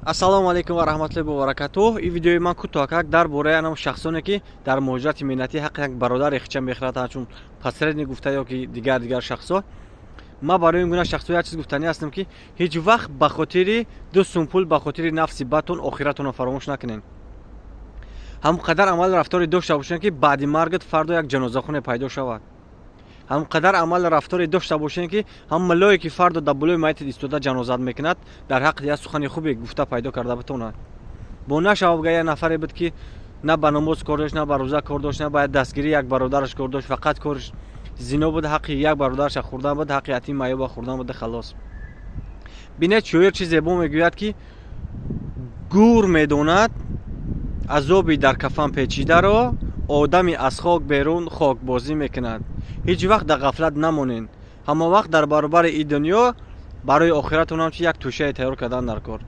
Ассалому алайкум ва раҳматуллоҳи ва баракатуҳ. Ин видеои ман кӯтоҳакак дар бораи анам шахсоне, ки дар муҳоҷирати меҳнатӣ ҳаққи як бародари хича мехӯрад, ҳамчун посредник гуфта ё ки дигар дигар шахсҳо. Ман барои ин гуна шахсҳо як чиз гуфтанӣ ҳастам, ки ҳеҷ вақт ба хотири 2 сум пул, ба хотири нафси бадтон охиратонро фаромӯш накунед. Ҳамон қадар амал рафторе дошта бошед, ки баъди маргат фардо як ҷанозахоне пайдо шавад. Ҳамон қадар амал рафторе дошта бошед, ки ҳам муллое, ки фардо дар болои майитат истода ҷанозат мекунад, дар ҳаққи як сухани хубе гуфта пайдо карда битонад. Бо нашавад га як нафаре буд, ки на ба намоз кор дошт, на ба рӯза кор дошт, на ба дастгирии як бародараш кор дошт, фақат корш зино буд, ҳаққи як бародараша хӯрдан буд, ҳаққи ятим маёба хӯрдан буда, халос. Бинед, шоир чӣ зебо мегӯяд, ки гӯр медонад азоби дар кафан печидаро, одами аз хок берун хокбозӣ мекунад. Ҳеҷ вақт дар ғафлат намонед. Ҳама вақт дар баробари ин дунё барои охиратон ҳамчун як тӯшае тайёр кардан дар кор.